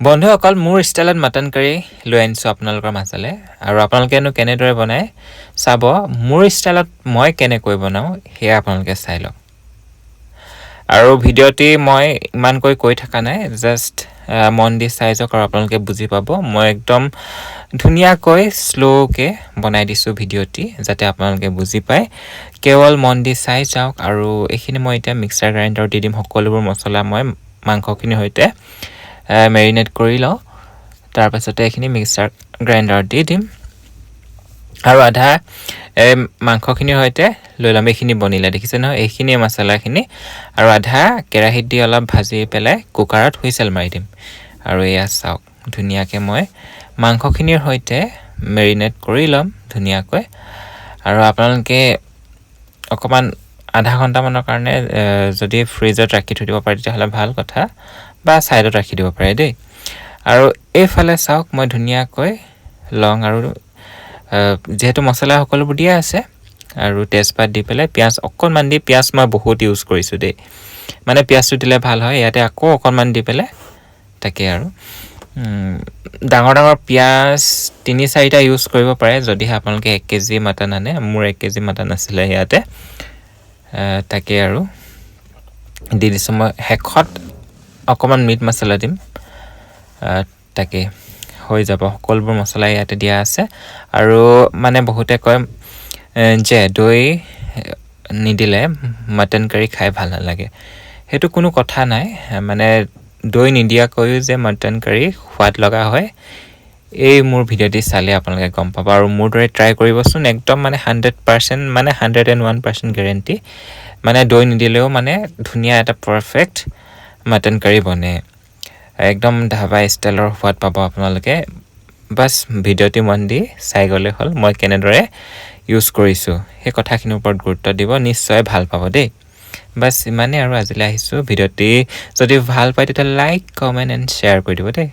বন্ধুসকল, মোৰ ষ্টাইলত মাটন কাৰী লৈ আনিছোঁ আপোনালোকৰ মাজলৈ। আৰু আপোনালোকেনো কেনেদৰে বনায় চাব। মোৰ ষ্টাইলত মই কেনেকৈ বনাওঁ, সেয়া আপোনালোকে চাই লওক। আৰু ভিডিঅ'টি মই ইমানকৈ কৈ থকা নাই, জাষ্ট মন দি চাই যাওক আৰু আপোনালোকে বুজি পাব। মই একদম ধুনীয়াকৈ শ্ল'কৈ বনাই দিছোঁ ভিডিঅ'টি, যাতে আপোনালোকে বুজি পায়। কেৱল মন দি চাই যাওক। আৰু এইখিনি মই এতিয়া মিক্সাৰ গ্ৰাইণ্ডাৰত দি দিম। সকলোবোৰ মছলা মই মাংসখিনিৰ সৈতে মেৰিনেট কৰি লওঁ। তাৰপাছতে এইখিনি মিক্সাৰ গ্ৰাইণ্ডাৰত দি দিম আৰু আধা এই মাংসখিনিৰ সৈতে লৈ ল'ম। এইখিনি বনিলে, দেখিছে নহয়? এইখিনিয়ে মছলাখিনি। আৰু আধা কেৰাহীত দি অলপ ভাজি পেলাই কুকাৰত হুইচেল মাৰি দিম। আৰু এয়া চাওক, ধুনীয়াকৈ মই মাংসখিনিৰ সৈতে মেৰিনেট কৰি ল'ম ধুনীয়াকৈ। আৰু আপোনালোকে অকণমান আধা ঘণ্টামানৰ কাৰণে যদি ফ্ৰিজত ৰাখি থৈ দিব পাৰে, তেতিয়াহ'লে ভাল কথা, বা ছাইডত ৰাখি দিব পাৰে দেই। আৰু এইফালে চাওক, মই ধুনীয়াকৈ লং আৰু যিহেতু মছলা সকলোবোৰ দিয়া আছে আৰু তেজপাত দি পেলাই, পিঁয়াজ অকণমান দি, পিঁয়াজ মই বহুত ইউজ কৰিছোঁ দেই, মানে পিঁয়াজটো দিলে ভাল হয়। ইয়াতে আকৌ অকণমান দি পেলাই তাকে আৰু ডাঙৰ ডাঙৰ পিঁয়াজ তিনি চাৰিটা ইউজ কৰিব পাৰে, যদিহে আপোনালোকে 1 কেজি মাটন আনে। মোৰ 1 কেজি মাটন আছিলে ইয়াতে। তাকে আৰু দি দিছোঁ। মই শেষত অকণমান মিট মছলা দিম। তাকে হৈ যাব। সকলোবোৰ মছলা ইয়াতে দিয়া আছে। আৰু মানে বহুতে কয় যে দৈ নিদিলে মাটন কাৰী খাই ভাল নালাগে। সেইটো কোনো কথা নাই। মানে দৈ নিদিয়াকৈও যে মাটন কাৰী সোৱাদ লগা হয়, এই মোৰ ভিডিঅ'টি চালে আপোনালোকে গম পাব। আৰু মোৰ দৰে ট্ৰাই কৰিবচোন, একদম মানে 100%, মানে 101% গেৰেণ্টি, মানে দৈ নিদিলেও মানে ধুনীয়া এটা পাৰফেক্ট মাটন কাৰী বনে। একদম ধাবা ষ্টাইলৰ সোৱাদ পাব আপোনালোকে। বাছ, ভিডিঅ'টি মন দি চাই গ'লে হ'ল। মই কেনেদৰে ইউজ কৰিছোঁ, সেই কথাখিনিৰ ওপৰত গুৰুত্ব দিব, নিশ্চয় ভাল পাব দেই। বাছ, ইমানেই আৰু আজিলৈ আহিছোঁ। ভিডিঅ'টি যদি ভাল পায়, তেতিয়া লাইক, কমেণ্ট এণ্ড শ্বেয়াৰ কৰি দিব দেই।